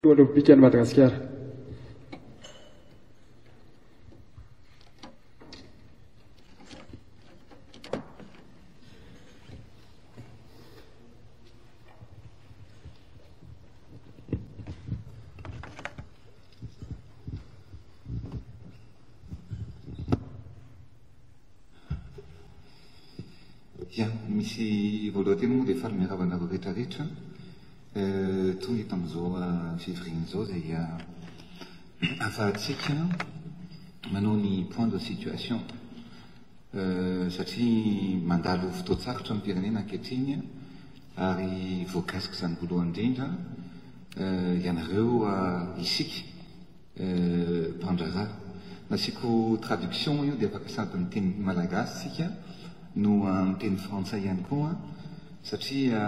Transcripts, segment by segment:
Filoha Repoblikan'i Madagasikara. Ya, misy voalohany teny moa dia faly miarahaba anareo rehetra rehetra. Tonga eto amin'izao fivoriana izao izay ahafahantsika manao ny point de situation satria mandalo fotoan-tsarotra ny firenena ankehitriny ary voakasik'izany voalohany indrindra ianareo isika mpandraharaha. Nasiako traduction io dia afaka sady miteny malagasy tsika no miteny frantsay ihany koa satria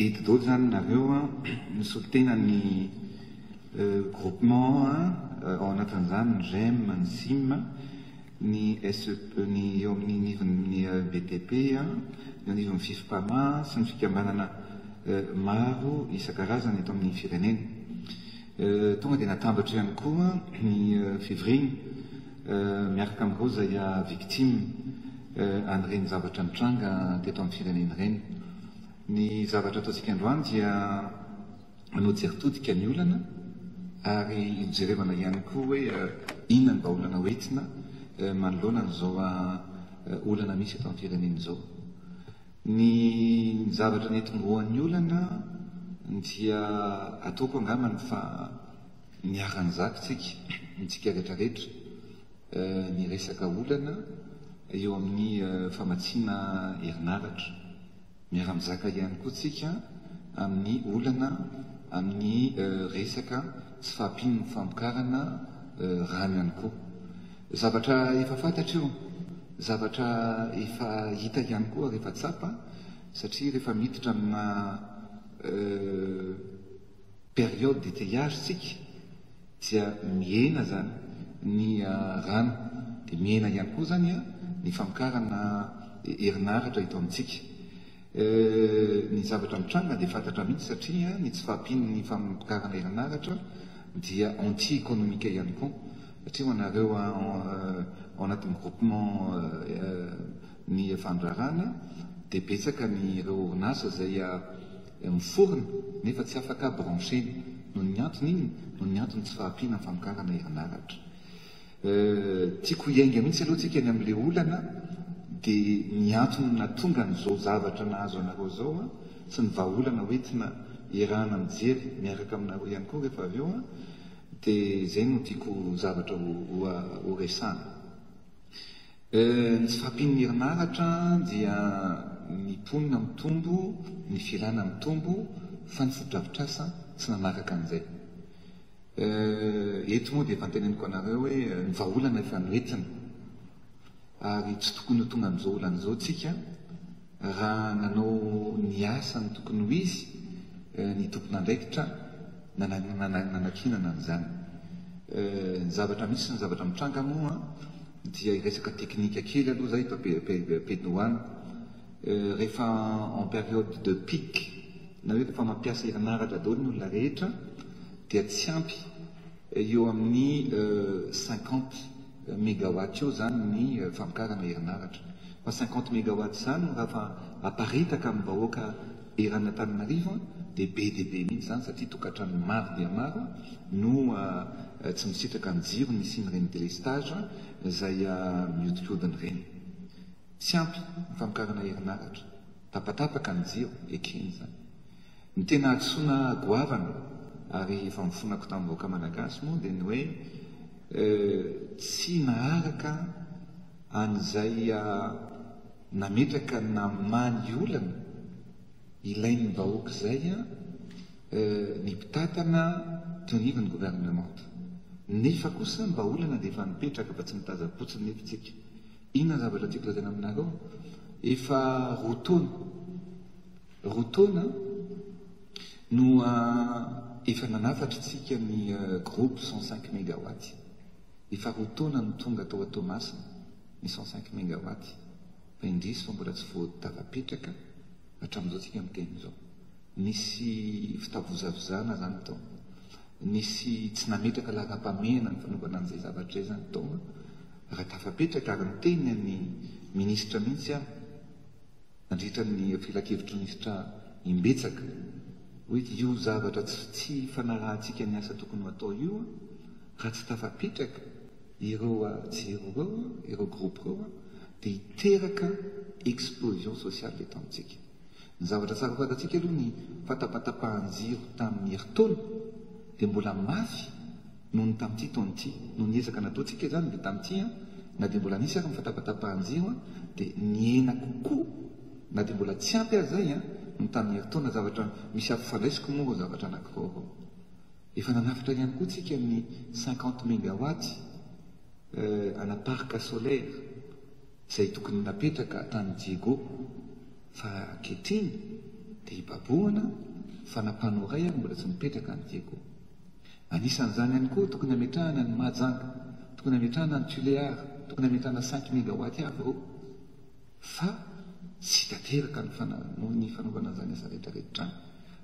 eto daholo izany nareo misolo tena ny groupement ao anatin'izany ny GEM, ny sim, ny SEP, ny eo amin'ny anivon'ny BTP, ny eo anivon'ny Fifpama sy ny fikambanana maro isan-karazany eto amin'ny firenena. Tonga dia natambatra ihany koa ny fivoriana miaraka amin'ireo izay victime an'ireny zavatra nitranga teto amin'ny firenena ireny. Ny zavatra ataontsika androany dia manao jery todika ny olana ary hijerevana ihany koa hoe inona ny vahaolana hoentina manoloana an'izao olana misy eto amin'ny firenena izao. Ny zavatra nitomboan'ny olana dia ataoko angambany fa niara-nizaka tsika, ntsika retraretra, ny resaka olana eo amin'ny famatsiana herinaratra. Miara-mizaka ihany koa tsika amin'ny olana amin'ny resaka tsy fahampian'ny famokarana rano ihany koa. Zavatra efa fantatra io, zavatra efa hita ihany koa ary efa tsapa satria rehefa miditra amina période d'étayage tsika dia mihena zany ny rano dia mihena ihany koa zany ny famokarana herinaratra eto amintsika. Ny zavatra mitranga dia fantatra mihitsy satria ny tsy fahampian'ny famokarana herinaratra dia anti-économique ihany koa satria ho anareo ao anatin'ny groupement ny fandraharahana dia betsaka ny ireo orinasa izay miforona nefa tsy afaka brancher-na noho ny antony inona? Noho ny antony tsy fahampiana ny famokarana herinaratra. Tiako hiainga mihitsy aloha tsika ny amin'ilay olana dia ny antony nahatonga an'izao zavatra nahazo anareo izao sy ny vahaolana hoentina iarahana mijery miaraka aminareo ihany koa rehefa avy eo dia izay no tiako zavatra ho resahana. Ny tsy fahampian'ny herinaratra dia ny mponina mitombo, ny filana mitombo fa ny fotodrafitrasa tsy nanaraka an'izay. Eto moa dia efa noteneniko anareo hoe ny vahaolana efa noentina ary tsy tokony ho tonga amin'izao olana izao tsika raha nanao ny asany tokony ho izy ny tompon'andraikitra nanakianana an'izany. Ny zavatra misy sy ny zavatra mitranga moa dia hiresaka teknika kely aloha za eto am-piandohana. Rehefa en période de pic na hoe rehefa mampiasa herinaratra daholo ny olona rehetra dia tsy ampy eo amin'ny 50 mégawatt eo izany ny famokarana herinaratra. Fa 50 mégawatt izany raha fa aparitaka amin'ny vahoaka eran'Antananarivo dia be dia be mihitsy izany satria tokantrano maro dia maro no tsy misitraka ny jiro nisian'ireny délestage izay mihodinkodina ireny. Tsy ampy ny famokarana herinaratra. Tapatapaka ny jiro, ekena izany. Ny tena hadisoana goavana ary efa nifonako tamin'ny vahoaka malagasy moa dia ny hoe tsy naharaka an'izay nametraka namaha ny olana ilain'ny vahoaka izay ny mpitantana teo anivon'ny governemanta. Nefa kosa ny vahaolana dia efa nipetraka fa tsy mitazam-potsiny nefa isika. Inona ny zavatra tiako lazaina aminareo? Efa roa taona, roa taona no efa nanafatra isika ny groupe 105 mégawatts. Efa roa taona no tonga tao Toamasina ny 105 mégawatts. Fa indrisy fa mbola tsy voatafapetraka hatramin'izao tsika miteny izao. Nisy fitavozavozana izany tao. Nisy tsy nametraka laharam-pahamehana ny fanaovana an'izay zavatra izay izany tao an. Raha tafapetraka ary niteny ny minisitra mihitsy aho nandritra ny filankevitry ny minisitra imbetsaka hoe io zavatra tsy ifanarahantsika ny asa tokony ho atao io an, raha tsy tafapetraka ireo jiro ireo an, ireo groupe ireo an, dia hiteraka explosion sociale eto amintsika. Ny zavatra tsara fantatsika aloha ny fatapatapahan-jiro tamin'ny herintaona dia mbola mafy noho ny tamin'ity taona ity. Noho ny ezaka nataontsika izany dia tamin'ity na dia mbola nisy ary ny fatapatapahan-jiro dia nihena kokoa na dia mbola tsy ampy aza izay noho ny tamin'ny herintaona. Zavatra misy ampifandraisiko moa ireo zavatra anankiroa ireo. Efa nanafatra ihany koa tsika ny 50 megawatts ana parc solaire. izay tokony napetraka tany Diego fa ankehitriny dia ibabohana fa na panneau iray ary mbola tsy mipetraka any Diego. Anisan'izany ihany koa tokony hametrahana ny Mahajanga, tokony hametrahana ny Tulear, tokony hametrahana cinq megawatt avy ireo fa tsy tanteraka ny ny fanaovana an'izany asa rehetra rehetra izany.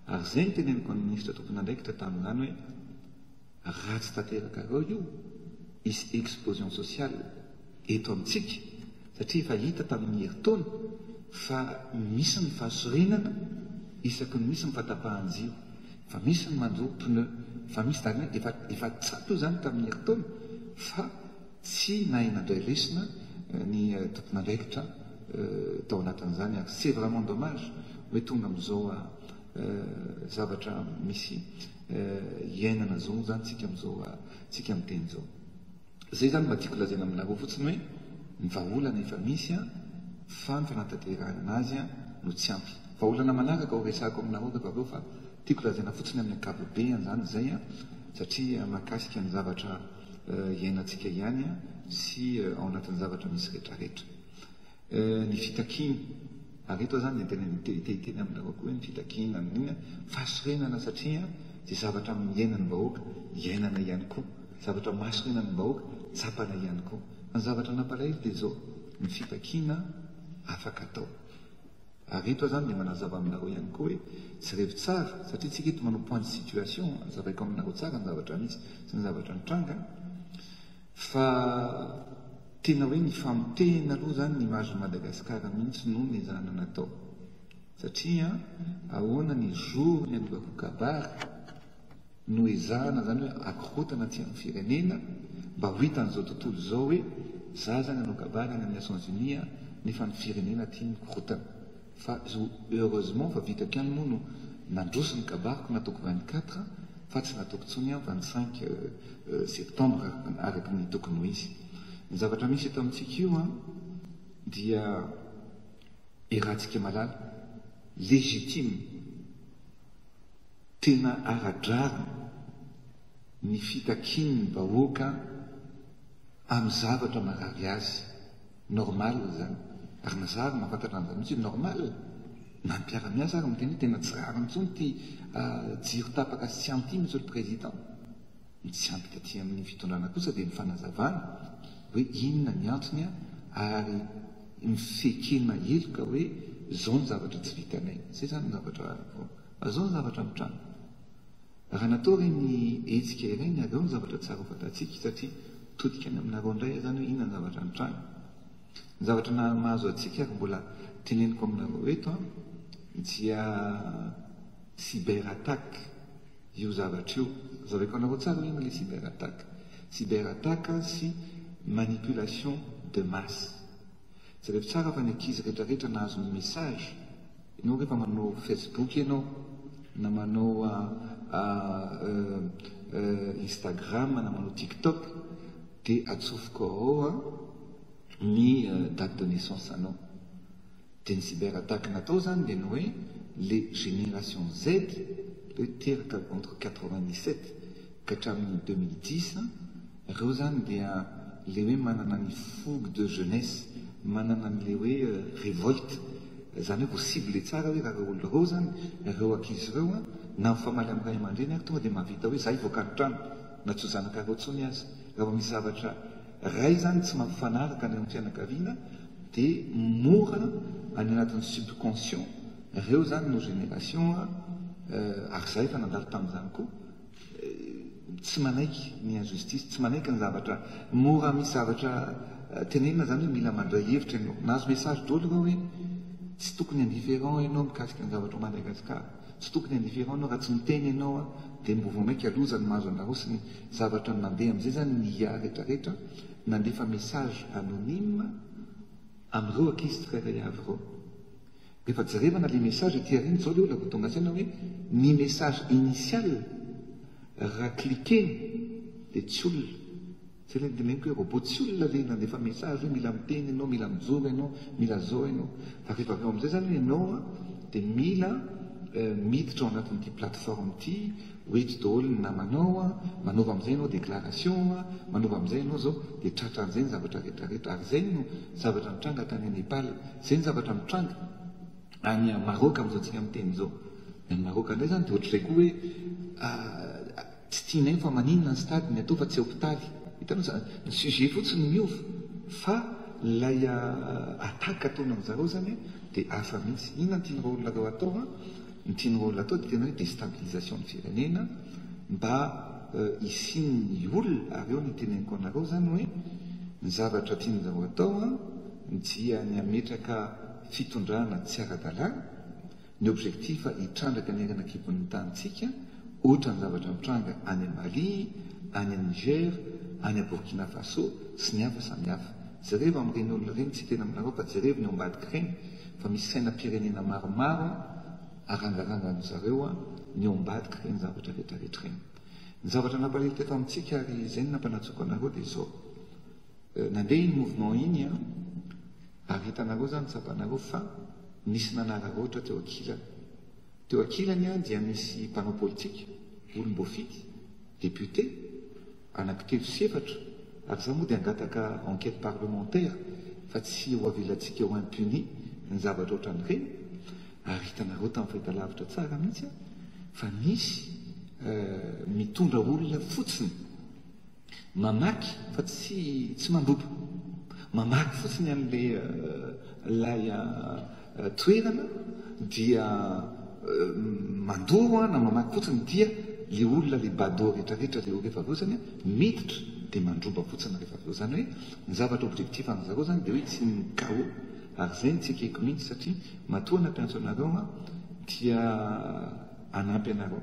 Ary izay no teneniko an'ny minisitra tompon'andraikitra tamin'izany hoe Raha tsy tanterakareo io, hisy explosion sociale eto amintsika satria efa hita tamin'ny herintaona fa misy ny fahasorenana isaky ny misy ny fahatapahan-jiro, efa misy ny manjo pneu, efa misy zany hoe efa efa tsapa io zany tamin'ny herintaona fa tsy nahay nandray lesona ny tompon'andraikitra tao anatin'izany ary c'est vraiment dommage hoe tonga amin'izao zavatra misy iainana zao zany tsika amizao tsika miteny zao. Zay zany mba tiako lazaina aminareo fotsiny hoe ny vahaolana efa misy an fa ny fanatanterahana azy an no tsy ampy. Vahaolana manaraka ho resahako aminareo rehefa avy eo fa tiako lazaina fotsiny amin'ny ankapobeany zany zay an satria mahakasika ny zavatra iainantsika ihany an sy ao anatin'ny zavatra misy retraretra. Ny fitakiana, ary eto aho izany dia te hiteny aminareo koa hoe ny fitakiana amin'iny fahasorenana satria izay zavatra iainan'ny vahoaka iainana ihany koa, zavatra mahasorenan'ny vahoaka tsapana ihany koa. Fa ny zavatra nampalahelo dia izao, ny fitakiana afaka atao. Ary eto aho izany dia manazava aminareo ihany koa hoe jerevo tsara satria tsika eto manao point de situation, hazavaiko aminareo tsara ny zavatra misy sy ny zavatra nitranga. Fa tena hoe ny famotehina aloha izany ny image n'i Madagascar mihitsy no nezahana natao. Satria ahoana ny jour ny anaovako kabary no ezahana izany hoe akorontana aty amin'ny firenena mba ho hitan'izao tontolo izao hoe za izany hanao kabary any amin'ny Nations Unies nefa ny firenena aty mikorontana. Fa zo heureusement fa vitako ihany moa no nandroso ny kabariko nataoko 24 fa tsy nataoko intsony an 25 septembre araka ny tokony ho izy. Ny zavatra misy eto amintsika io an dia iarahantsika malala, légitime, tena ara-drariny ny fitakian'ny vahoaka amin'ny zavatra marary azy. Normal izany. Ary na za ary mahafantatra an'izany mihitsy hoe normal. Na ny mpiara-miasa ary miteny hoe tena tsy rariny intsony ity jiro tapaka sy tsy ampy ity Monsieur le Président. Ny tsy ampy taty amin'ny fitondrana kosa dia ny fanazavana hoe inona ny antony ary ny fiekena heloka hoe izao ny zavatra tsy vitanay. Izay izany ny zavatra, izao ny zavatra mitranga. Raha natao ireny hetsika ireny ary ao ny zavatra tsara ho fantatsika satria mitodika any aminareo indray aho izany hoe inona ny zavatra nitranga. Ny zavatra mahazo antsika ary mbola teneniko aminareo eto an, dia cyber attaque io zavatra io. Hazavaiko anareo tsara hoe inona ilay cyber attaque. Cyber attaque sy manipulation de masse. Jereo tsara fa ny ankizy rehetra rehetra nahazo ny message, ianao rehefa manao facebook ianao na manao instagram na manao tiktok dia atsofoka ao ny date de naissance anao. Dia ny cyber attaque natao zany dia ny hoe le génération Z, le hoe teraka entre 97 ka hatramin'ny 2010, Reo zany dia le hoe manana ny fougue de jeunesse, manana an'le hoe révolte, zany hoe vao cible tsara hoe raha reo olona reo zany, reo ankizy reo an, na mifamaly amin'ny ray aman-dreny ary tonga dia mahavita hoe za hivoaka ny trano, na tsy ho zanakareo tsony aza. Raha vao misy zavatra ray zany tsy mampifanaraka any amin'ny fianakaviana dia mora any anatin'ny subconscient, reo zany no génération an, ary za efa nandalo tamin'izany koa. tsy manaiky ny injustice, tsy manaiky ny zavatra mora misy zavatra tenenina izany hoe mila mandray hevitra ianao. Nahazo message daholo ireo hoe tsy tokony indifférent ianao mikasika ny zavatra ao Madagascar, tsy tokony indifférent ianao raha tsy miteny ianao dia mbo vao mainka loza ny mahazo anareo sy ny zavatra mandeha amin'izay izany ny IA rehetrarehetra nandefa message anonyme amin'ireo ankizy tsirairay avy ireo. Rehefa jerevana le message aty aoriana izao le olona vao tonga saina hoe ny message initial raha cliquer-na dia tsy olona. Zay le noteneniko hoe robot tsy olona le nandefa message hoe mila miteny ianao, mila mijoro ianao, mila zao ianao. Fa rehefa avy eo amin'izay zany hoe ianao an dia mila miditra ao anatin'ity plateforme ity, ho eto daholo ny namanao an, manaova amin'izay ianao déclaration an, manaova amin'izay ianao zao, dia tratran'izay ny zavatra rehetra rehetra. Ary izay no zavatra nitranga tany Nepal. Izay ny zavatra mitranga any Maroc amin'izao tsika miteny izao. Ny any Maroc indray izany dia ohatr'izay koa hoe tsy tianay fa maninona ny stade ny atao fa tsy hopitaly. Hitanao izany? Ny sujet fotsiny miova fa ilay attaque ataony amin'zareo izany dia hafa mihitsy. Inona no tian'ireo olona ireo atao an? Ny tian'ireo olona atao dia tena hoe déstabilisation ny firenena mba hisian'ny olona ary eo no iteneniko anareo izany hoe ny zavatra tian'zareo atao an, dia ny hametraka fitondrana tsy ara-dalàna, ny objectif hitrandraka ny harena an-kibon'ny tanintsika, ohatran'ny zavatra mitranga any Mali, any Niger, any Burkina Faso sy ny hafa samihafa. Jerevo amin'ireny olona ireny, tsy hiteny aminareo fa jerevo ny ao ambadik'ireny fa misy sainam-pirenena maromaro arangarangan-dry zareo ny ao ambadik'ireny zavatra rehetrarehetra ireny. Ny zavatra nampalahelo teto amintsika ary izay no nampanantsoiko anareo dia izao. Nandeha iny mouvement iny an, ary hitanareo izany, tsapanareo fa nisy nanararaotra teo ankilany. Teo ankilany an dia nisy mpanao politika, olom-boafidy, député, anankitelo sy efatra, ary izaho moa dia hangataka enquête parlementaire fa tsy ho avelantsika ho impuni ny zavatra ohatran'ireny, ary hitanareo tamin'ny fahitalavitra tsara mihitsy an, fa nisy mitondra olona fotsiny. Mamaky fa tsy tsy mandroba. Mamaky fotsiny an'ilay ilay toerana dia mandoro na mamaky fotsiny dia le olona le bado rehetrarehetra le rehefa avy eo zany miditra dia mandroba fotsiny rehefa avy eo. Zany hoe ny zavatra objectif an'zareo zany dia hoe tsy ny chaos ary zay no tsy ekeko mihitsy satria matoa nampiantso anareo aho dia hanampy anareo.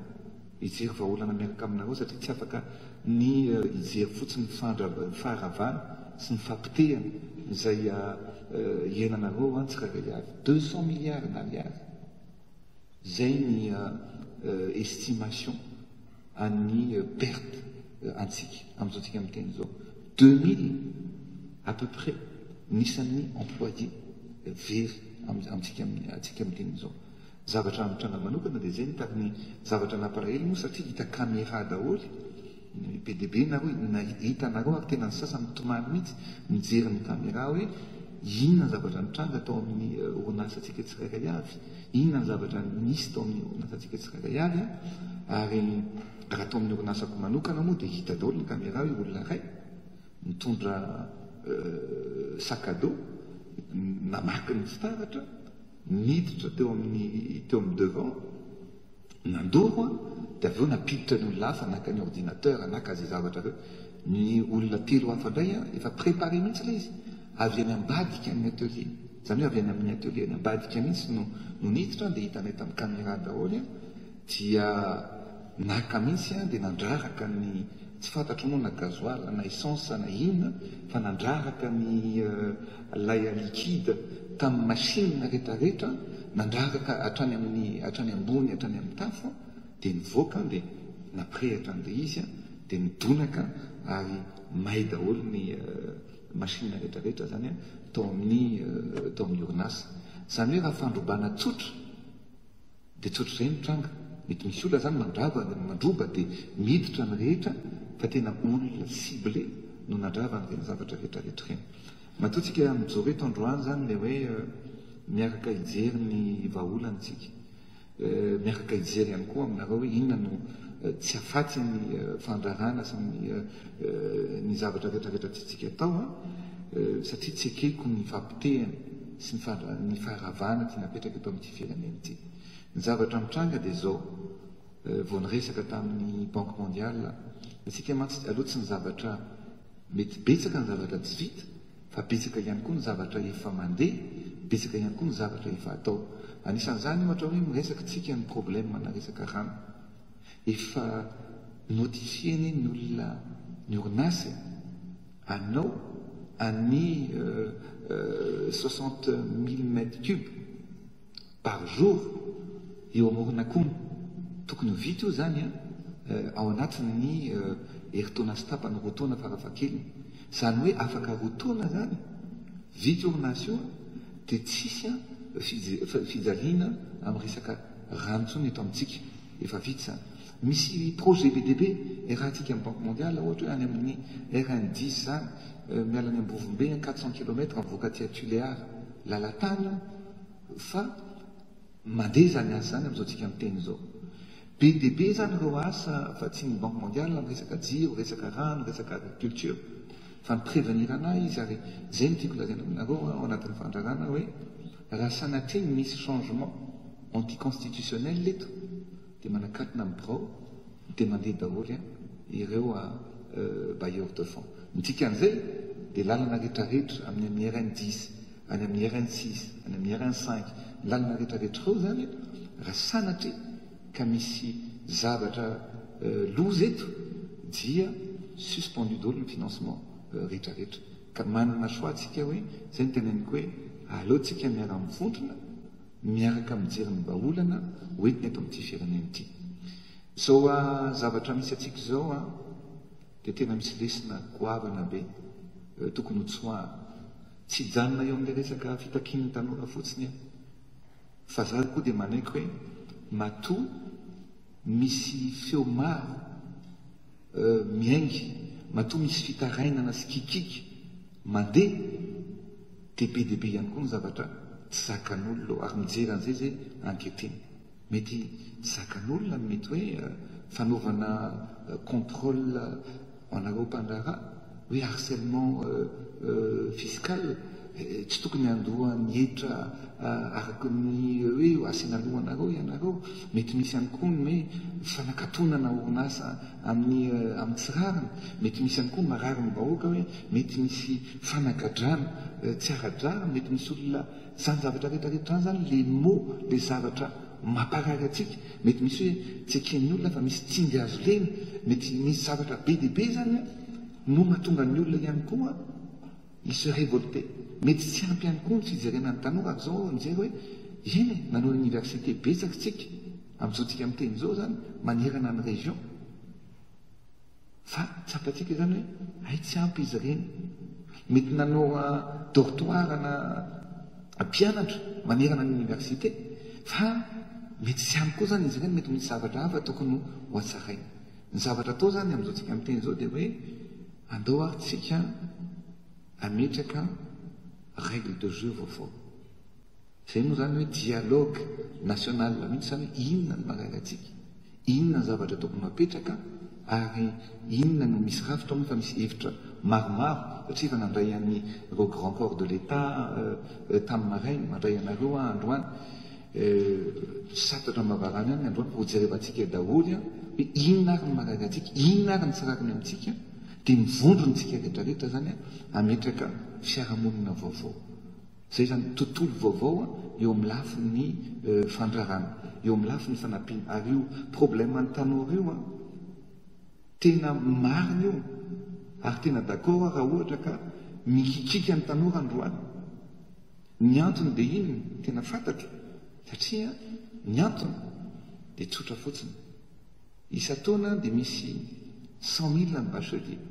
Hijery vahaolana miaraka aminareo satria tsy afaka ny hijery fotsiny ny faharavana sy ny fahapotehana izay iainanareo an tsirairay avy. 200 milliards d'ariary izay ny estimation an'ny perte antsika amin'izao tsika miteny izao. 2000 à peu près ny isan'ny employés very amintsika miteny izao. Zavatra mitranga manokana dia izay ny tamin'ny zavatra nampalahelo moa satria hita camera daholo ny be dia be nareo na hitanareo ary tena ny sasany mitomany mihitsy mijery ny camera hoe inona ny zavatra nitranga tao amin'ny orinasantsika tsirairay avy, inona ny zavatra nisy tao amin'ny orinasantsika tsirairay avy ary raha tao amin'ny orinasako manokana moa dia hita daholo ny camera hoe olona iray nitondra sac à dos namaky ny fitaratra Niditra teo amin'ny teo amin'ny devant, nandoro an, dia avy eo nampiditra ny olona hafa naka ny ordinateur, naka izay zavatra ireo. Ny olona telo hafa indray an, efa préparé mihitsy ilay izy, avy any ambadika ny atelier, izany hoe avy any amin'ny atelier any ambadika mihitsy no no niditra dia hitanay tamin'ny caméra daholo an, dia naka mihitsy an, dia nandraraka ny, tsy fantatro moa na gasoil na essence na inona fa nandraraka ny Ilay liquide tamin'ny machine retraretra nandraraka hatrany amin'ny hatrany ambony hatrany amin'ny tafo dia nivoaka dia nampirehitra an'ilay izy dia nidonaka ary may daholo ny machine retraretra zany tao amin'ny tao amin'ny orinasa. Izany hoe raha fandrobana tsotra Dia tsy ohatr'izay ny tranga. Mety misy olona zany mandrava, mandroba dia miditra ny rehetra fa tena olona ciblé no nandrava an'ireny zavatra rehetra rehetra ireny. Matoa tsika mijoro eto androany zany le hoe miaraka hijery ny vahaolana tsika. Miaraka hijery ihany koa aminareo hoe inona no tsy afaty ny fandrarana sy ny ny zavatra rehetra rehetra tiantsika atao an, satria tsy ekeko ny fahapotehana sy ny faharavana tiana apetraka eto amin'ity firenena ity. Ny zavatra mitranga dia izao, vao niresaka tamin'ny Banque Mondiale Antsika mantsy aloha tsy ny zavatra mety betsaka ny zavatra tsy vita fa betsaka ihany koa ny zavatra efa mandeha, betsaka ihany koa ny zavatra efa atao. Anisan'izany ohatra hoe miresaka tsika ny problème na resaka rano. Efa notifier anie ny olona ny orinasa e! Anao any 60 000 mètres cubes par jour eo amoron'Akono. Tokony ho vita io izany ao anatin'ny herintaona sy tapany, roa taona farafahakeliny. Izany hoe afaka roa taona izany vita io orinasa io dia tsisy fijaliana amin'ny resaka rano intsony eto amintsika. Efa vita izany. Misy projet be dia be iarahantsika amin'ny Banque mondiale ohatra hoe any amin'ny RN dix izany, miala any Ambovombe 400 kilomètres mivoaka aty Tuléar, lalan-tany io fa mandeha izany asa izany amin'izao tsika miteny izao. Be dia be izany ireo asa fa tsy ny Banque mondiale amin'ny resaka jiro, resaka rano, resaka agriculture fa ni-prévenir anah izy ary izay no tiako lazaina aminareo ao anatin'ny fandrarana hoe raha sanatria misy changement anti-constitutionnel eto dia manakatona ny birao dia mandeha daholo ireo bailleurs de fonds. Ny dikan'izay dia lalana rehetrarehetra amin'ny amin'ny RN dix, any amin'ny RN six, any amin'ny RN cinq, ny lalana rehetrarehetra ireo izany raha sanatria ka misy zavatra loza eto dia suspendu daholo ny financement rehetrarehetra. Ka manana choix tsika hoe, izay no teneniko hoe aleo tsika miara-mivondrona, miaraka mijery ny vahaolana ho entina eto amin'ity firenena ity. Izao zavatra misy antsika izao dia tena misy lesona goavana be tokony ho tsoahana. Tsy hijanona eo amin'ilay resaka fitakian'ny tanora fotsiny aho, fa za koa dia manaiky hoe matoa misy feo maro miainga, matoa misy fitarainana sy kikiky mandeha dia be dia be ihany koa ny zavatra tsy zakan'olona ao ary mijery an'izay izay ankehitriny. Mety tsy zakan'olona ny mety hoe fanaovana contrôle ho anareo mpandraharaha, hoe harcèlement fiscal, tsy tokony handoa ny hetra araka ny hoe asiana lohanareo ianareo. Mety misy ihany koa ny hoe fanakatonana orinasa amin'ny amin'ny tsy rariny. Mety misy ihany koa marary ny vahoaka hoe mety misy fanagadrana tsy ara-drariny, mety misy olona izany zavatra rehetra rehetra izany izany le mot, le zavatra mamparary antsika. Mety misy hoe tsy eken'ny olona fa misy tsindry hazo lena, mety misy zavatra be dia be izany no mahatonga ny olona ihany koa hi se révolter. Mety tsy ampy ihany koa ny fijerena ny tanora ary izao aho mijery hoe eny e, manao université betsaka isika amin'izao tsika miteny izao izany manerana ny région fa tsapantsika izany hoe hay tsy ampy izy ireny. Mety nanao dortoir na mpianatra manerana ny université fa mety tsy ampy koa izany izy ireny, mety misy zavatra hafa tokony ho hatsaraina. Ny zavatra atao izany amin'izao tsika miteny izao dia hoe Andao ary tsika hametraka règle de jeu vaovao. Izay moa izany hoe dialogue national mihitsy izany hoe inona no marary antsika, inona ny zavatra tokony ho apetraka ary inona no misy rafitra moa fa misy hevitra maromaro satria efa nandray an'ireo grand corps de l'Etat tamin'ny maraina, mandray anareo aho androany. Santatra am-bavarano ihany ny androany fa hojerevantsika daholo hoe inona ary ny marary antsika, inona ary ny tsy rariny amintsika, dia mivondrona isika rehetra rehetra izany hametraka fiarahamonina vaovao. Izay izany tontolo vaovao eo amin'ny lafiny fandrarana, eo amin'ny lafiny fanampiana. Ary io problème an'ny tanora io tena marina io ary tena d'accord aho raha ohatra ka mikikiaka ny tanora androany. Ny antony dia inona? Tena fantatro satria ny antony dia tsotra fotsiny. Isan-taona dia misy 100 000 ny bachelier.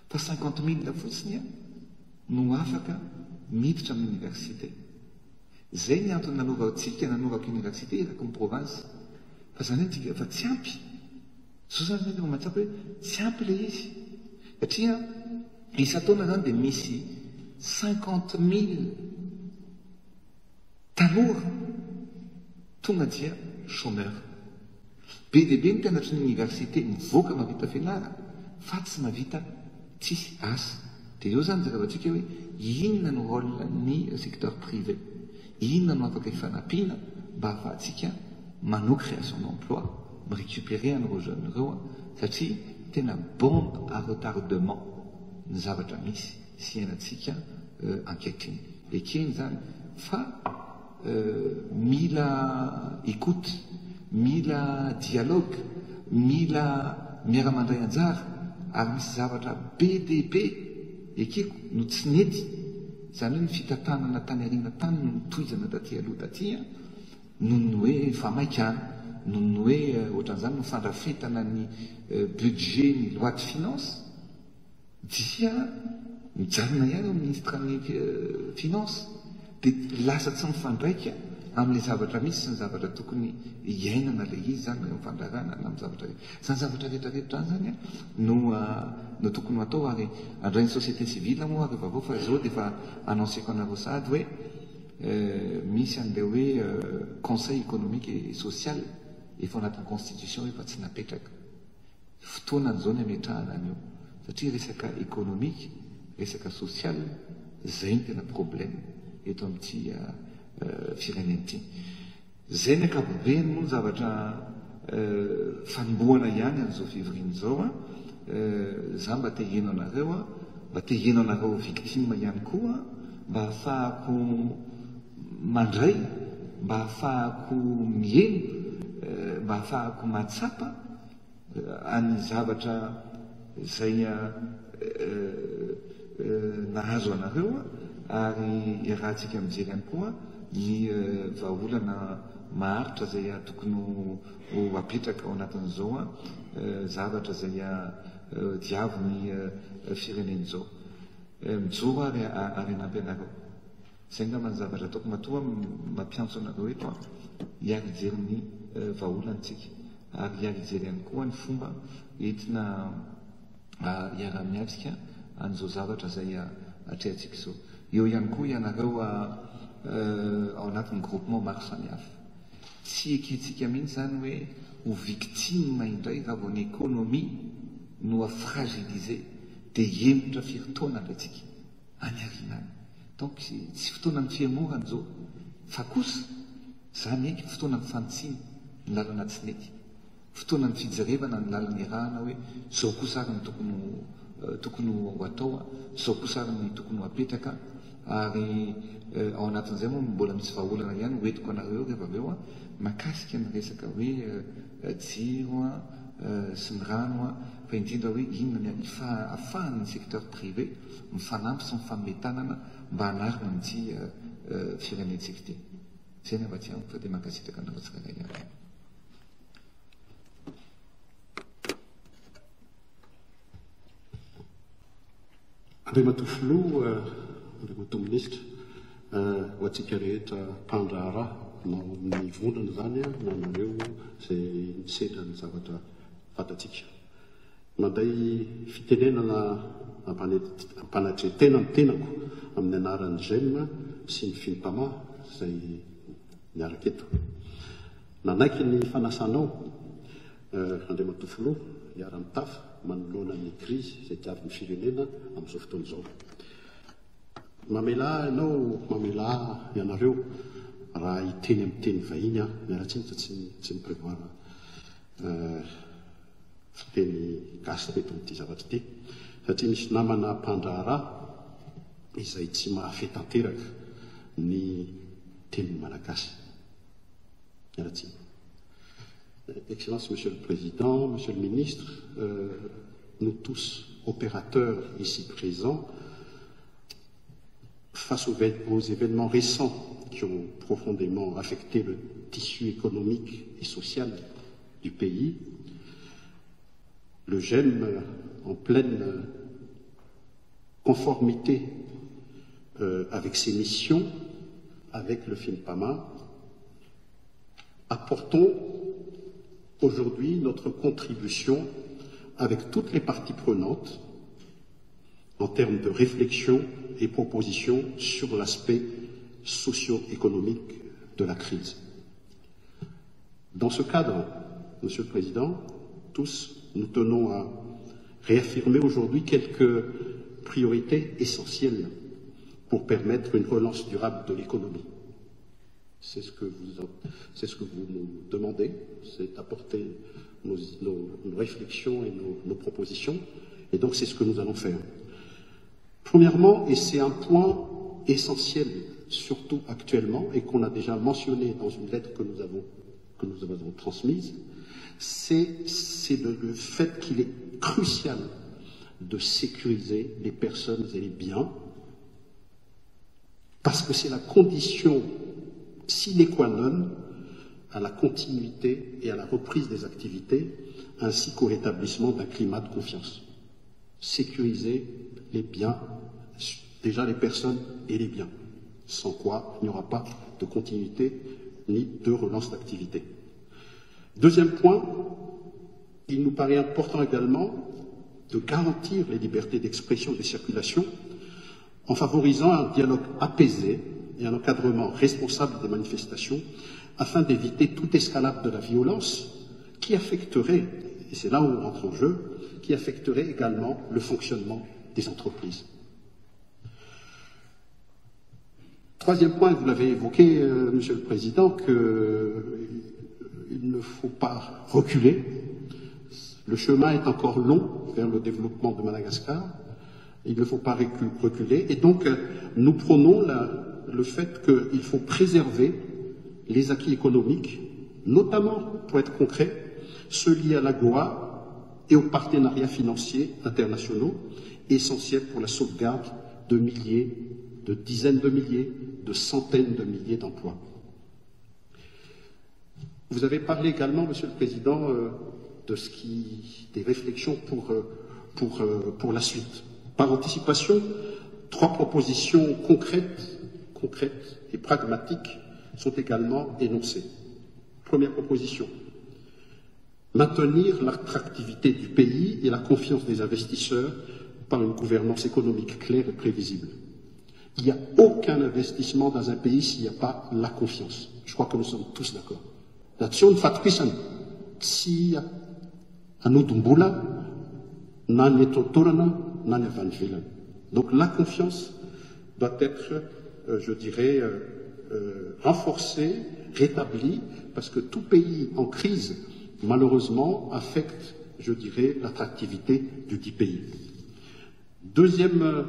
Fa 50 000 fotsiny no afaka miditra amin'ny université. Izay ny antony nanaovantsika, nanaovako université eraky ny province. Fa izany hoe midika fa tsy ampy. Zao zany zany efa mahatsapa hoe tsy ampy ilay izy. Satria isan-taona izany dia misy 50 000 tanora tonga dia chômeur. Be dia be ny mpianatry ny université mivoaka mahavita fianarana fa tsy mahavita, tsisy asa. Dia eo izany jerevantsika hoe inona no rôle ny secteur privé, inona no afaka ifanampiana mba ahafahantsika manao création d'emploi, mi-récupérer an'ireo jeunes ireo satria. tena bombe à retardement ny zavatra misy sy iainantsika ankehitriny. Ekeny izany fa mila écoute, mila dialogue, mila miara-mandray anjara ary misy zavatra be dia be ekeko no tsy nety, izany hoe ny fitantanana tany aoriana tany no notohizana taty aloha taty noho ny hoe famaikana, noho ny hoe ohatran'izany no fandrafetana ny budget ny loi de finance. Dia mijanona ihany eo ministre ny finance dia lasa tsy mifandraika amin'ilay zavatra misy sy ny zavatra tokony hiainana ilay izy izany na eo amin'ny fandraharahana na amin'ny zavatra rehetra. Izany zavatra rehetra rehetra izany izany no no tokony ho atao ary handray ny société civile moa ary vaovao fa izao dia efa annonceko anareo sahady hoe misy an'ilay hoe conseil économique et social efa ao anatin'ny constitution io fa tsy napetraka. Fotoanany izao ny hametrahana an'io satria resaka économique, resaka social, izay no tena problème eto amin'ity firenena ity. Izay ny ankapobeny moa ny zavatra fanombohana ihany an'izao fivoriana izao an. Za mba te hiheno anareo an, mba te hiheno anareo victime ihany koa mba hahafahako mandray, mba hahafahako miheno, mba hahafahako mahatsapa an'ny zavatra izay nahazo anareo ary iarahantsika mijery ihany koa ny vahaolana maharitra izay tokony ho apetraka ao anatin'izao zavatra izay diavin'ny firenena izao. Mijoro ary ary hanampy anareo. Izay angamba ny zavatra ataoko matoa mampiantso anareo eto aho, hiary hijery ny vahaolana isika ary hiary hijery ihany koa ny fomba entina hiaraha-miatrika an'izao zavatra izay atrehantsika izao. Eo ihany koa ianareo ao anatin'ny groupement maro samihafa. Tsy ekentsika mihitsy izany hoe ho victime indray raha vao ny économie no fragiliser dia hihemotra firy taona indray tsika. any aoriana any. Donc tsy fotoanan'ny fihemorana izao fa kosa za miaiky fotoanan'ny fanitsiana ny lalana tsy nety, fotoanan'ny fijerevana ny lalana iarahana hoe zao kosa ary ny tokony ho tokony ho atao, zao kosa ary ny tokony ho apetraka ary ao anatin'izay moa mbola misy vahaolana ihany ho entiko anareo eo rehefa avy eo mahakasika ny resaka hoe jiro sy ny rano fa indrindra hoe inona ny afahan'ny secteur privé mifanampy sy mifanome tanana mba hanarina an'ity firenentsika ity. Izay ny avy aty amiko fa dia mankasitraka anareo tsirairay avy. Andriamatoa Filoha, Andriamatoa Minisitra, ho antsika rehetra mpandraharaha na ao amin'ny vondrona izany na nareo izay nisedra ny zavatra fantatsika. Mandray fitenenana ampanatren-tena ny tenako amin'ny anaran'ny Gem sy ny Fimpama izay miaraka eto. Nanaiky ny fanasanao, Andriamatoa Filoha, hiara-mitafa manoloana ny krizy izay diavin'ny firenena amin'izao fotoana izao. Mamelà ahy ianao, mamelà ahy ianareo raha hiteny amin'ny teny vahiny aho. Miala tsiny fa tsy tsy ni-prévoir fiteny gasy teto amin'ity zavatra ity satria misy namana mpandraharaha izay tsy mahafehy tanteraka ny teny malagasy. Miala tsiny. Excellence Monsieur le Président, Monsieur le Ministre, nous tous opérateurs ici présents, face aux événements récents qui ont profondément affecté le tissu économique et social du pays, le GEM, en pleine conformité avec ses missions, avec le FIMPAMA, apportons aujourd'hui notre contribution avec toutes les parties prenantes en termes de réflexion et propositions sur l'aspect socio-économique de la crise. Dans ce cadre, Monsieur le Président, tous, nous tenons à réaffirmer aujourd'hui quelques priorités essentielles pour permettre une relance durable de l'économie. C'est ce que vous, c'est ce que vous nous demandez, c'est d'apporter nos, nos, nos réflexions et nos, nos propositions. Et donc c'est ce que nous allons faire. Premièrement, et c'est un point essentiel, surtout actuellement, et qu'on a déjà mentionné dans une lettre que nous avons, que nous avons transmise, c'est le, le fait qu'il est crucial de sécuriser les personnes et les biens, parce que c'est la condition sine qua non à la continuité et à la reprise des activités, ainsi qu'au rétablissement d'un climat de confiance. Sécuriser les biens, déjà les personnes et les biens, sans quoi il n'y aura pas de continuité ni de relance d'activité. Deuxième point, il nous paraît important également de garantir les libertés d'expression et de circulation en favorisant un dialogue apaisé et un encadrement responsable des manifestations afin d'éviter toute escalade de la violence qui affecterait, et c'est là où on rentre en jeu, qui affecterait également le fonctionnement des entreprises. Troisième point, vous l'avez évoqué, euh, Monsieur le Président, qu'il euh, ne faut pas reculer. Le chemin est encore long vers le développement de Madagascar. Il ne faut pas reculer. Et donc, euh, nous prenons la, le fait qu'il faut préserver les acquis économiques, notamment, pour être concret, ceux liés à l'AGOA et aux partenariats financiers internationaux, essentiels pour la sauvegarde de milliers, de dizaines de milliers, de centaines de milliers d'emplois. Vous avez parlé également, Monsieur le Président, euh, de ce qui, des réflexions pour, euh, pour, euh, pour la suite. Par anticipation, trois propositions concrètes, concrètes et pragmatiques sont également énoncées. Première proposition, maintenir l'attractivité du pays et la confiance des investisseurs par une gouvernance économique claire et prévisible. Il n'y a aucun investissement dans un pays s'il n'y a pas la confiance. Je crois que nous sommes tous d'accord. Raha tsy eo ny fatokisana, tsy hanodim-bola na ny eto an-toerana na ny avy any ivelany. Donc la confiance doit être, euh, je dirais, euh, euh, renforcée, rétablie, parce que tout pays en crise, malheureusement, affecte, je dirais, l'attractivité du dit pays. Deuxième euh,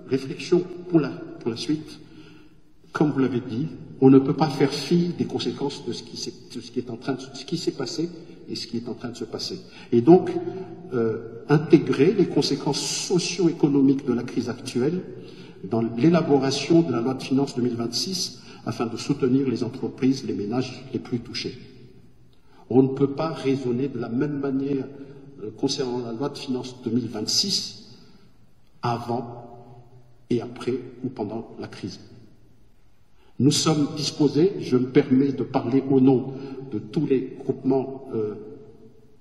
réflexion pour la, pour la suite, comme vous l'avez dit, on ne peut pas faire fi des conséquences de ce qui s'est, de ce qui est en train de, ce qui s'est passé et ce qui est en train de se passer. Et donc, euh, intégrer les conséquences socio-économiques de la crise actuelle dans l'élaboration de la loi de finances 2026 afin de soutenir les entreprises, les ménages les plus touchés. On ne peut pas raisonner de la même manière euh, concernant la loi de finances 2026 avant et après ou pendant la crise. Nous sommes disposés, je me permets de parler au nom de tous les groupements euh,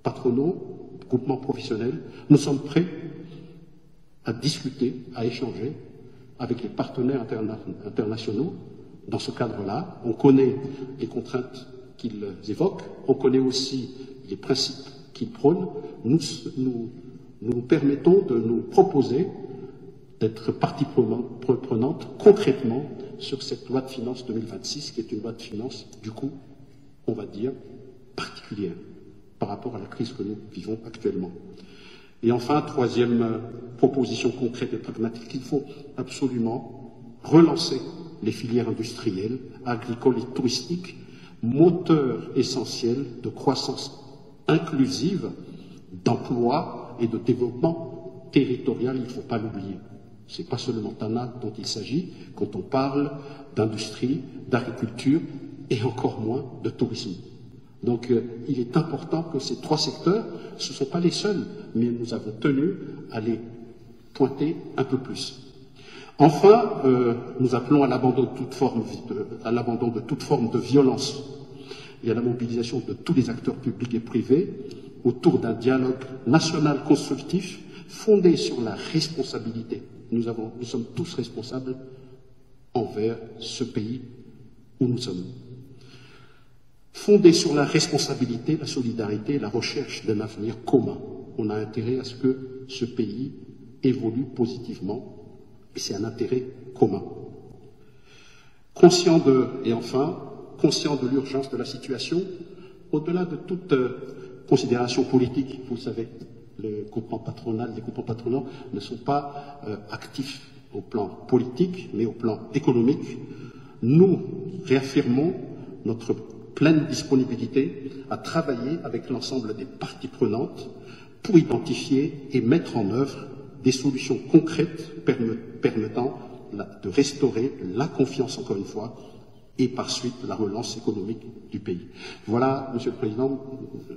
patronaux, groupements professionnels, nous sommes prêts à discuter, à échanger avec les partenaires interna internationaux dans ce cadre-là. On connaît les contraintes qu'ils évoquent, on connaît aussi les principes qu'ils prônent. Nous nous, nous permettons de nous proposer d'être partie prenante concrètement sur cette loi de finances 2026, qui est une loi de finances, du coup, on va dire, particulière par rapport à la crise que nous vivons actuellement. Et enfin, troisième euh, proposition concrète et pragmatique, il faut absolument relancer les filières industrielles, agricoles et touristiques, moteurs essentiels de croissance inclusive, d'emploi et de développement territorial, il ne faut pas l'oublier. Ce n'est pas seulement Tana dont il s'agit quand on parle d'industrie, d'agriculture et encore moins de tourisme. Donc euh, il est important que ces trois secteurs, ce ne sont pas les seuls, mais nous avons tenu à les pointer un peu plus. Enfin, euh, nous appelons à l'abandon de toute forme de, à l'abandon de toute forme de violence et à la mobilisation de tous les acteurs publics et privés autour d'un dialogue national constructif fondé sur la responsabilité. Nous, avons, nous sommes tous responsables envers ce pays où nous sommes. Fondé sur la responsabilité, la solidarité et la recherche d'un avenir commun. On a intérêt à ce que ce pays évolue positivement et c'est un intérêt commun. Conscient de, et enfin, Conscient de l'urgence de la situation, au-delà de toute considération politique, vous le savez, le groupement patronal, les groupements patronaux ne sont pas actifs au plan politique, mais au plan économique. Nous réaffirmons notre pleine disponibilité à travailler avec l'ensemble des parties prenantes pour identifier et mettre en œuvre des solutions concrètes permettant de restaurer la confiance, encore une fois, et par suite la relance économique du pays. Voilà, Monsieur le Président,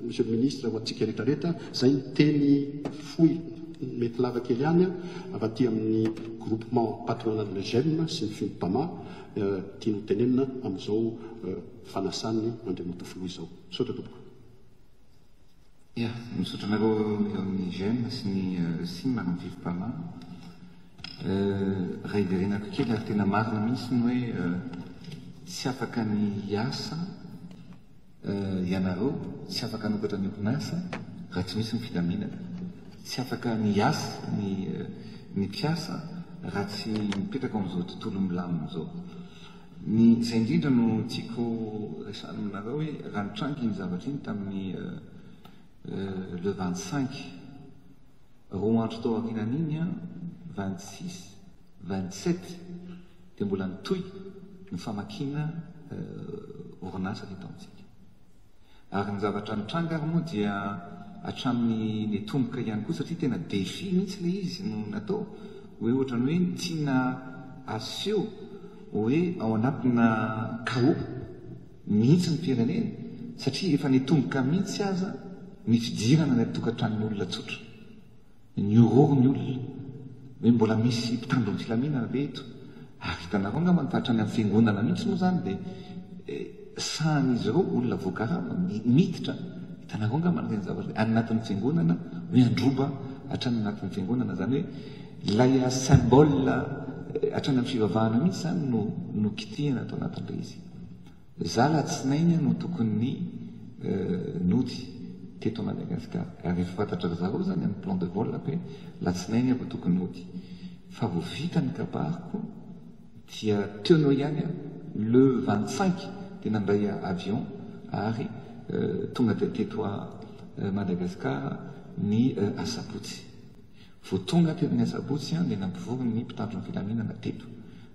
Monsieur le Ministre, ho antsika rehetrarehetra, izay ny teny fohy mety lava kely ihany avy aty amin'ny groupement patronal GEM sy ny Fimpama tiany ho tenenina amin'izao fanasan'ny Andriamatoa Filoha izao. Misaotra tompoko. Ya, misaotra anareo eo amin'ny GEM sy ny sim ary ny Fimpama. Raha hiverenako kely ary tena marina mihitsy ny hoe tsy afaka ny hiasa ianareo, tsy afaka hanokatra ny orinasa raha tsy misy ny filaminana. Tsy afaka ny hiasa ny ny mpiasa raha tsy mipetraka ao amin'izao tontolo milamina izao. Ny izay indrindra no tiako resahana aminareo hoe raha nitranga iny zavatra iny tamin'ny le 25 Roa andro tao aorianan'iny, 26, 27, dia mbola nitohy ny famakiana orinasa teto amintsika. Ary ny zavatra nitranga ary moa dia hatramin'ny nitomboka ihany koa satria tena défi mihitsy ilay izy no natao, hoe ohatran'ny hoe ny tiana aseho hoe ao anatina chaos mihitsy ny firenena satria efa nitomboka mihitsy aza ny fidirana any an-tokantranon'olona tsotra. Nihorohoro ny olona hoe mbola misy mpitandro ny filaminana ve eto? Ary hitanareo angambany fa hatrany amin'ny fiangonana mihitsy moa izany dia sahan'izy ireo olona voakarama miditra. Hitanareo angambany ireny zavatra ireny any anatin'ny fiangonana hoe handroba hatrany anatin'ny fiangonana. Izany hoe ilay symbole hatrany amin'ny fivavahana mihitsy izany no nokitihina tao anatin'ilay izy. Za alatsinainy no tokony nody teto Madagascar ary efa fantatry ry zareo zany amin'ny plan de vol ko hoe latsinainy aho vao tokony hody fa vao vita ny kabariko dia teo no ihany aho le 25 dia nandray avion ary tonga dia teto Madagascar ny asabotsy. Vao tonga teto ny asabotsy dia nampivory ny mpitandro ny filaminana teto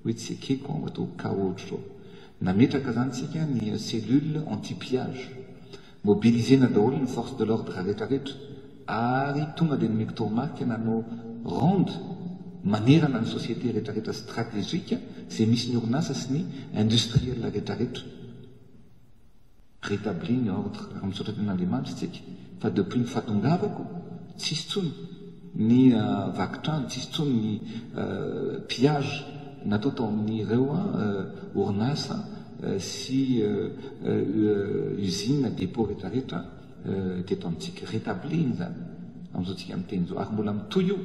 hoe tsy ekeko aho atao cas ohatr'izao. Nametraka izany tsika ny cellule anti pillage. Mobiliser-na daholo ny force de l'ordre rehetrarehetra ary tonga dia nomeko toromarika nanao ronde manerana ny société rehetrarehetra stratégique izay misy ny orinasa sy ny industriel rehetrarehetra. Rétabli ny ordre ary misaotra tena Andriamanitra tsika fa depuis ny fahatongavako tsisy tsony ny vaky trano, tsisy tsony ny pillage natao tao amin'ireo orinasa sy usine, dépôt retraretra teto amintsika. Rétabli iny zany amin'izao tsika miteny izao ary mbola mitohy io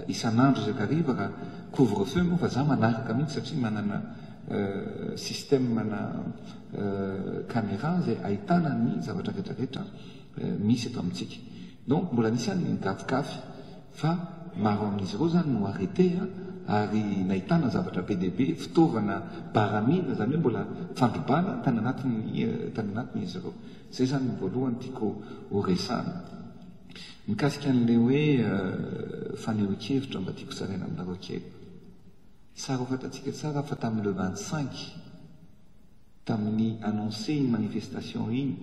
isan'andro isak'ariva raha couvre feu moa fa za manaraka mihitsy satria manana système na caméra izay ahitana ny zavatra rehetra rehetra misy eto amintsika. Donc mbola nisy ihany ny gafigafy fa maro amin'izy ireo izany no arrêté ary nahitana zavatra be dia be, fitaovana baramina, izany hoe mbola fandrobana tany anatiny tany anatiny izy ireo. Izay izany no voalohany tiako ho resahana. Mikasika an'ilay hoe fanehoan-kevitra mba tiako zaraina aminareo kely. Tsara ho fantatsika tsara fa tamin'ny le 25 tamin'ny annoncé iny manifestation iny,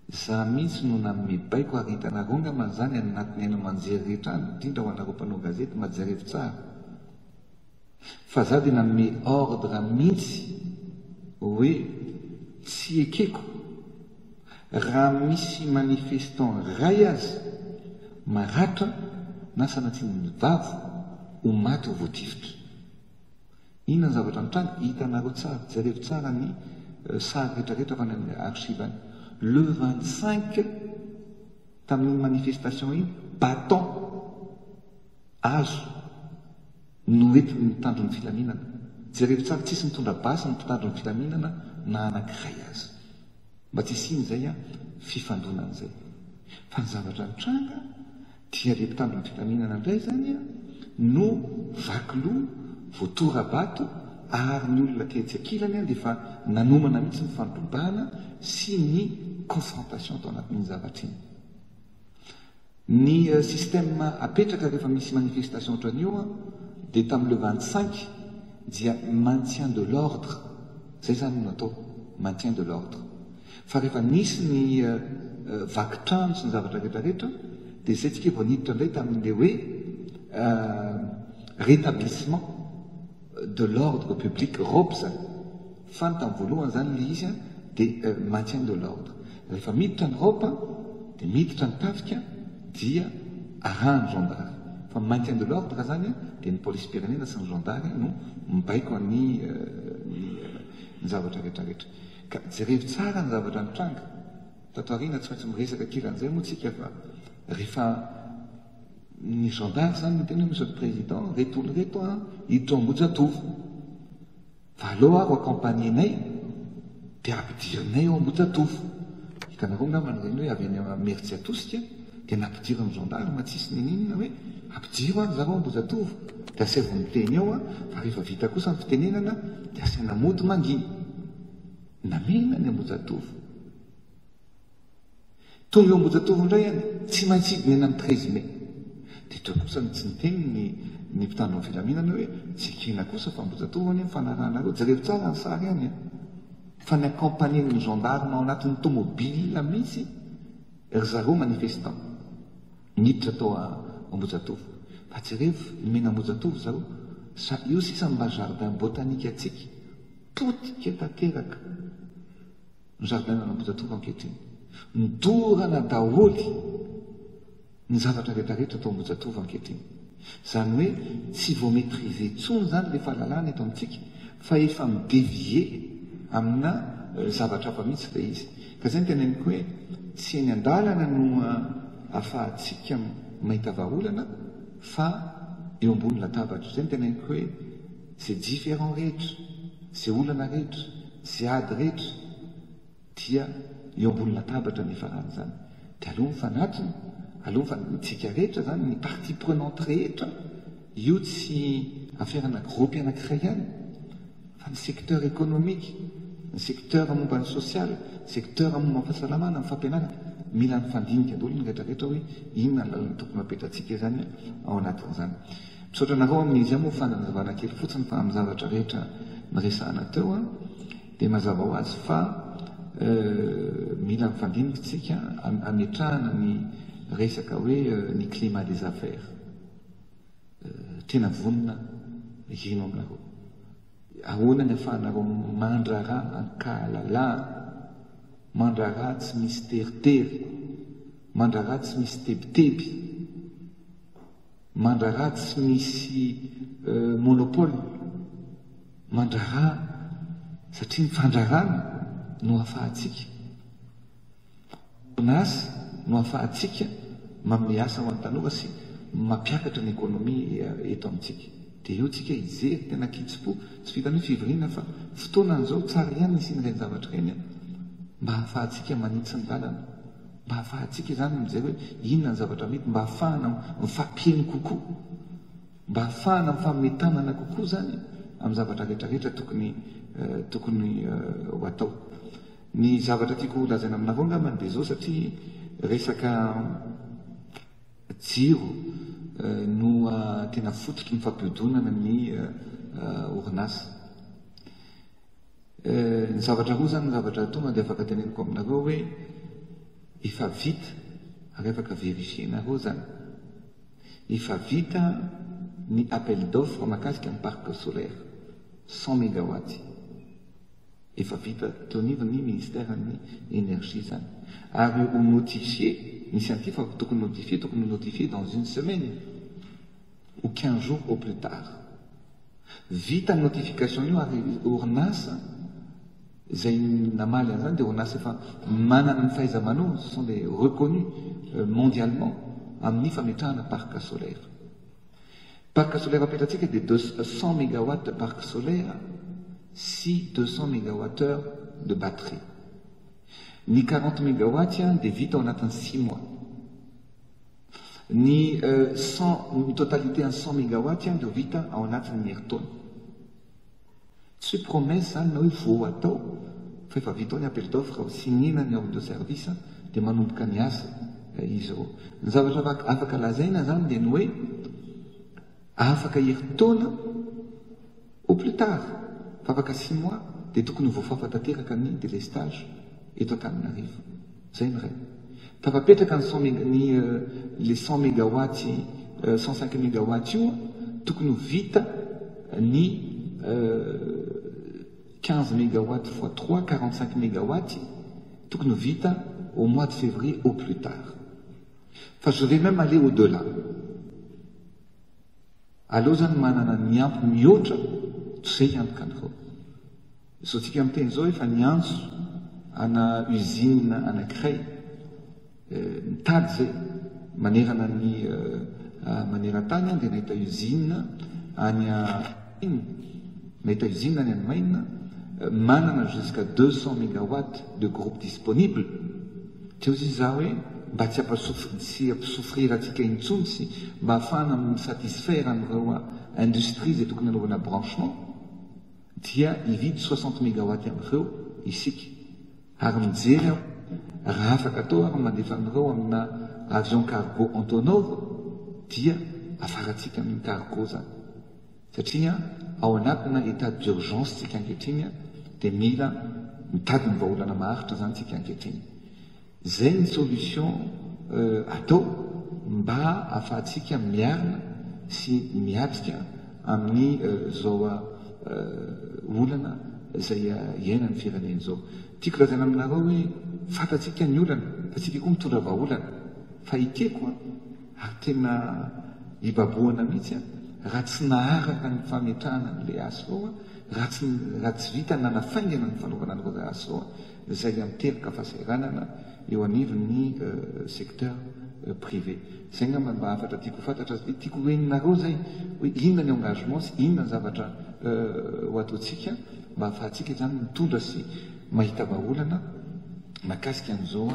za mihitsy no nanome baiko ary hitanareo angambany izany any anatin'ny haino aman-jery rehetra any, indrindra ho anareo mpanao gazety mba jerevo tsara fa za dia nanome ordre mihitsy hoe tsy ekeko raha misy manifestant iray aza maratra na sanatria ny vava ho maty ho voatifitra. Inona ny zavatra nitranga? Hitanareo tsara, jerevo tsara ny sary rehetra rehetra avy any amin'ny archive any. Le 25 tamin'iny manifestation iny, bâton azo noentin'ny mpitandro ny filaminana. Jerevo tsara, tsisy nitondra basy ny mpitandro ny filaminana na anankiray aza. Mba tsy hisian'izay fifandonana izay. Fa ny zavatra nitranga dia ilay mpitandro ny filaminana indray izany no vaky loha, voatora-bato ary ny olona tetsy ankilany dia efa nanomana mihitsy ny fandrobana sy ny confrontation tao anatin'iny zavatra iny. Ny système apetraka rehefa misy manifestation ohatran'io dia tamin'ny le 25 dia maintien de l'ordre, zay zany no natao, maintien de l'ordre. Fa rehefa nisy ny vaky trano sy ny zavatra rehetra rehetra dia zay tsika vao niditra indray tamin'le hoe rétablissement de l'ordre public, robe zany. Fa ny tamin'ny voalohany izany ilay izy dia maintien de l'ordre. Rehefa miditra ny robe dia miditra ny tafika dia arahan'ny zandary. Fa ny maintien de l'ordre izany dia ny polisim-pirenena sy ny zandary no mibaiko ny ny zavatra rehetra rehetra. Ka jerevo tsara ny zavatra nitranga. Tato aoriana tsy maintsy miresaka kely an'izay moa tsika fa rehefa ny zandary izany no tena hoe Monsieur le Président, ireto olona ireto hiditra ao Ambohijatovo. Fa aleo aho accompagner-nay dia ampidirinay ao Ambohijatovo. Hitanareo angamba ireny hoe avy any Imerintsiatosika dia nampidirin'ny gendarme tsisy ninininona hoe ampidiro ary zareo Ambohijatovo dia asaivo miteny eo fa rehefa vita kosa ny fitenenana dia asaina mody mangina. Namena ny Ambohijatovo. Tonga eo Ambohijatovo indray any, tsy maintsy hidina eny amin'ny treize mai. Dia teo kosa no tsy niteny ny ny mpitandro ny filaminana hoe tsy ekena kosa fa Ambohijatovo anie ny fanarahanareo, jerevo tsara ny sary any an! Fa ny accompagner-n'ny gendarme ao anatin'ny tomobile mihitsy ry zareo manifestant niditra tao Ambohijatovo. Fa jerevo ny mena Ambohijatovo zareo, sa io sisa mba jardin botanique antsika, potika tanteraka. Ny zaridainan'Ambohijatovo ankehitriny. Nodorana daholo ny zavatra rehetra rehetra tao Ambohijatovo ankehitriny. Izany hoe tsy vao maitriser intsony izany ilay fahalalana eto amintsika fa efa mi-devier amina zavatra hafa mihitsy ilay izy. Ka izay no teneniko hoe tsy eny an-dalana no ahafahantsika mahita vahaolana fa eo ambony latabatra. Izay no teneniko hoe izay différend rehetra, izay olana rehetra, Izay ady rehetra dia eo ambony latabatra ny hifaran'izany. Dia aleo mifanatona, aleo mifa-, tsika rehetra izany, ny partie prenante rehetra, io tsy aferana groupe anankiray ihany, fa ny secteur économique, ny secteur momba ny social, ny secteur momba ny fahasalamana, ny fampianarana, mila mifandinika daholo ny rehetra rehetra hoe inona ny lalana tokony hapetratsika izany ao anatin'izany. Misaotra anareo amin'izay moa fanazavana kely fotsiny fa amin'ny zavatra rehetra noresahana teo dia mazava ho azy fa mila mifandinika isika hametrahana ny resaka hoe ny climat des affaires. Tena vonona hino aminareo. Ahoana ny afahanareo mandrara ankahalalahana, mandrara tsy misy teritery, mandrara tsy misy tebiteby. Mandrara tsy misy monopole, mandrara satria ny fandrarana no ahafahantsika mamorona asa, no ahafahantsika manome asa ho an'ny tanora sy mampiakatra ny économie eto amintsika. Dia eo tsika hijery tena kitsim-po, tsy vitan'ny hoe fivoriana fa fotoana izao tsara ihany ny hisian'ireny zavatra ireny mba ahafahantsika manitsy ny lalana. Mba hahafahantsika izany mijery hoe inona ny zavatra mety, mba hahafahana mifampiheno kokoa, mba hahafahana mifanome tanana kokoa izany amin'ny zavatra rehetra rehetra tokony tokony ho atao. Ny zavatra tiako ho lazaina aminareo angambany dia izao satria resaka jiro no tena fototry ny fampihodinana ny orinasa. Ny zavatra roa izany ny zavatra tonga dia afaka teneniko aminareo hoe efa vita ary afaka verifier-nareo izany. Efa vita ny appel d'offre mahakasika ny parc solaire 100 mégawatts. Efa vita teo anivon'ny ministère-n'ny énergie izany. Ary ho notifier, misy an'ity fa tokony notifier, tokony ho notifier dans une semaine ou 15 jours au plus tard. Vita ny notification io ary orinasa izay namaly an'izany dia orinasa efa manana ny fahaiza-manao, ce sont des reconnus mondialement amin'ny fametrahana parc solaire. Parc solaire apetratsika dia 200 mégawatts de parc solaire sy 200 mégawatts heure de batterie. Ny 40 mégawatts dia vita ao anatin'ny 6 mois. Ny cent, ny totalité an'ny 100 mégawatts dia ho vita ao anatin'ny herintaona. Tsy hoe promesse izany na hoe vao atao fa efa vita ao ny appel d'offre, ho signer-na ny ordre de service dia manomboka ny asa izy ireo. Ny zavatra afaka lazaina izany dia ny hoe afaka herintaona au plus tard fa afaka six mois dia tokony ho voafafa tanteraka ny délestage eto Antananarivo. Izay ny iray. Tafapetraka ny cent mega ny le cent megawatts 105 megawatts io tokony ho vita ny 15 megawatts fois 3 45 megawatts tokony ho vita au mois de février au plus tard. Fa je vais même aller au delà. Aleo zany manana ny ampy mihoatra toy izay hiantoka an'ireo. Izao tsika miteny izao efa niantso ana usine anankiray mitady izay manerana ny maneran-tany aho dia nahita usine any Allemagne, nahita usine any Allemagne manana jusqu'à 200 mégawatts de groupe disponible. Teo izy izaho hoe mba tsy tsy hampisouffrir antsika intsony sy mba hahafahana mi-satisfaire an'ireo industrie izay tokony hanaovana branchement. Dia hividy soixante megawatt amin'ireo isika. Ary mijery aho raha afaka atao ary ny mandefa an'ireo amina avion cargo Antonov dia afarantsika amin'ny cargo izany. Satria ao anatina état d'urgence tsika ankehitriny dia mila mitady ny vahaolana maharitra izany tsika ankehitriny. Izay ny solution atao mba afahantsika miarina sy miatrika amin'ny zao olana izay iainan'ny firenena izao. Tiako lazaina aminareo hoe fantatsika ny olana fa tsika koa mitondra vahaolana fa ekeko ary tena ibabohana mihitsy raha tsy naharaka ny fametrahana an'ilay asa ireo raha tsy raha tsy vita nanafaingana ny fanaovana an'ireo asa ireo izay miteraka fahasahiranana eo anivon'ny secteur privé. Izay angamba mba hafatra tiako ho fantatra, tiako ho henonareo izay hoe inona ny engagement sy inona ny zavatra ho ataontsika mba hahafahantsika izany mitondra sy mahita vahaolana mahakasika an'izao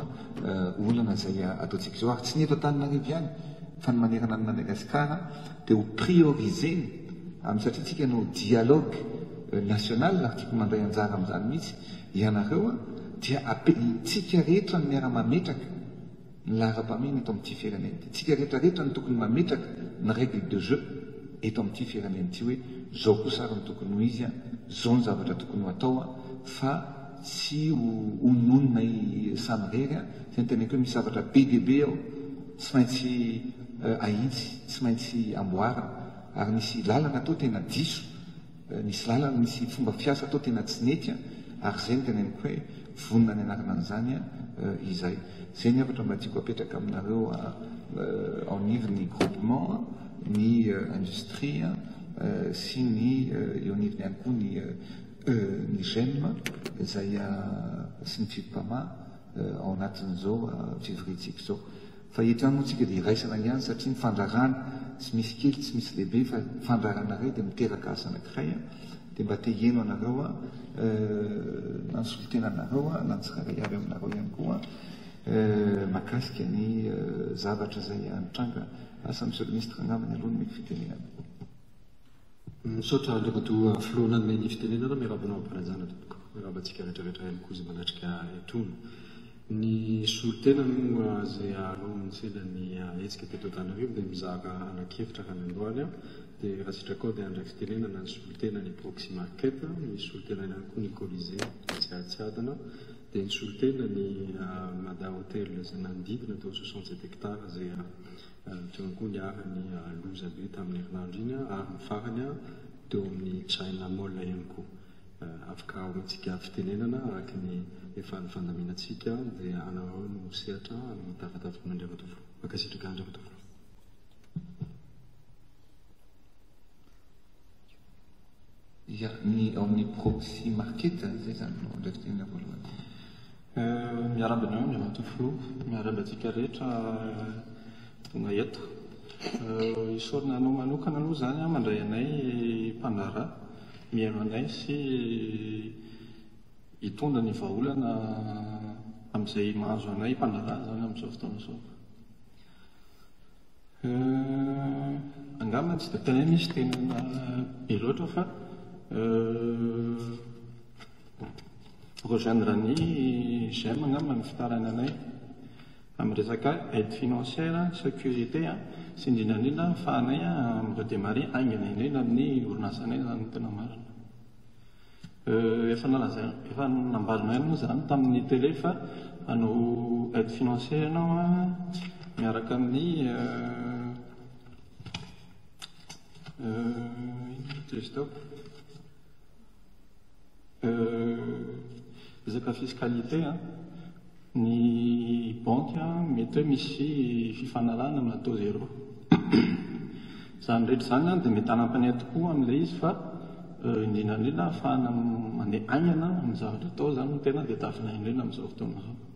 olana izay ataontsika izao. Ary tsy ny eto Antananarivo ihany fa ny manerana an'i Madagasikara dia ho prioriser-na amin'ny satria tsika hanao dialogue national ary tiako mandray anjara amin'izany mihitsy. Ianareo dia ape-tsika rehetra no miara-mametraka ny laharam-pahamehana eto amin'ity firenena ity. Tsika rehetra rehetra no tokony mametraka ny règle de jeu eto amin'ity firenena ity hoe zao kosa ary no tokony ho izy, zao ny zavatra tokony ho atao fa tsy ho ononina samirery. Zay no teneniko hoe misy zavatra be dia be ao tsy maintsy ahitsy, tsy maintsy amboarina ary misy lalana atao tena diso. Nisy lalana, nisy fomba fiasa tao tena tsy nety ary izay no teneniko hoe vonona ny hanarina an'izany izahay. Izay ny hafatra mba tiako apetraka aminareo ao anivon'ny groupement, ny industrie sy ny eo anivony ihany koa ny ny GEM izay sy ny Fipama ao anatin'izao fivoriantsika izao. Fa eto ihany moa tsika dia iraisana ihany satria ny fandrarana tsy misy kely tsy misy lehibe fa fandrarana iray dia miteraka asa anankiray dia mba te hieno anareo aho na ny solontenanareo na ny tsirairay avy aminareo ihany koa mahakasika ny zavatra izay nitranga. Asa Monsieur le Ministre angamba ny aloha no omeko fitenenana. Misaotra Andriamatoa Filoha nanome ny fitenenana, miarahaba anao am-panajana tompoko, miarahaba antsika rehetra rehetra ihany koa izay manatrika etoana. Ny solontena moa izay alohan'ny tsenan'ny hetsika teto Antananarivo dia mizara anak'efitra raha ny androany dia raha sitrakao dia handray fitenenana ny solontena ny Proxy Market, ny solontena ihany koa ny Colisée Matsiatsiadana, dia ny solontena ny Mada Hotel izay nanodidina teo 67 hectares izay Teo ihany koa niharan'ny loza be tamin'ny herinandro iny ary ny farany teo amin'ny China Mall ihany koa. Afaka omentsika fitenenana araka ny efa nifandaminantsika dia anareo no sehatra mitafatafa amin'Andriamatoa Filoha. Mankasitraka Andriamatoa Filoha. Ya, ny ao amin'ny Proxy Market, izay izany no handray fitenenana voalohany. Miarahaba anao Andriamatoa Filoha, miarahaba antsika rehetra tonga eto. Isaorana anao manokana aloha izany mandray anay mpandraharaha, mihaino anay sy hitondra ny vahaolana amin'izay mahazo anay mpandraharaha izany amin'izao fotoana izao. Angamba tsy dia tena hoe misy tenana be loatra fa. Mi-rejoindre ny GEM angamba ny fitarainanay amin'ny resaka aide financière, sécurité sy indrindra indrindra ahafahanay mi-redémarrer haingana indrindra amin'ny orinasanay izany no tena marina. Efa nalazaina, efa nambaranao ihany moa izany tamin'ny télé fa hanao aide financière ianao miaraka amin'ny inona moa izy teo? Resaka fiscalité an, ny banky mety hoe misy fifanarahana amina taux zéro. Izany rehetra izany dia mety hanampy anay tokoa amin'ilay izy fa indrindra indrindra ahafahana mandeha haingana amin'ny zavatra atao izany no tena tadiavinay indrindra amin'izao fotoana izao.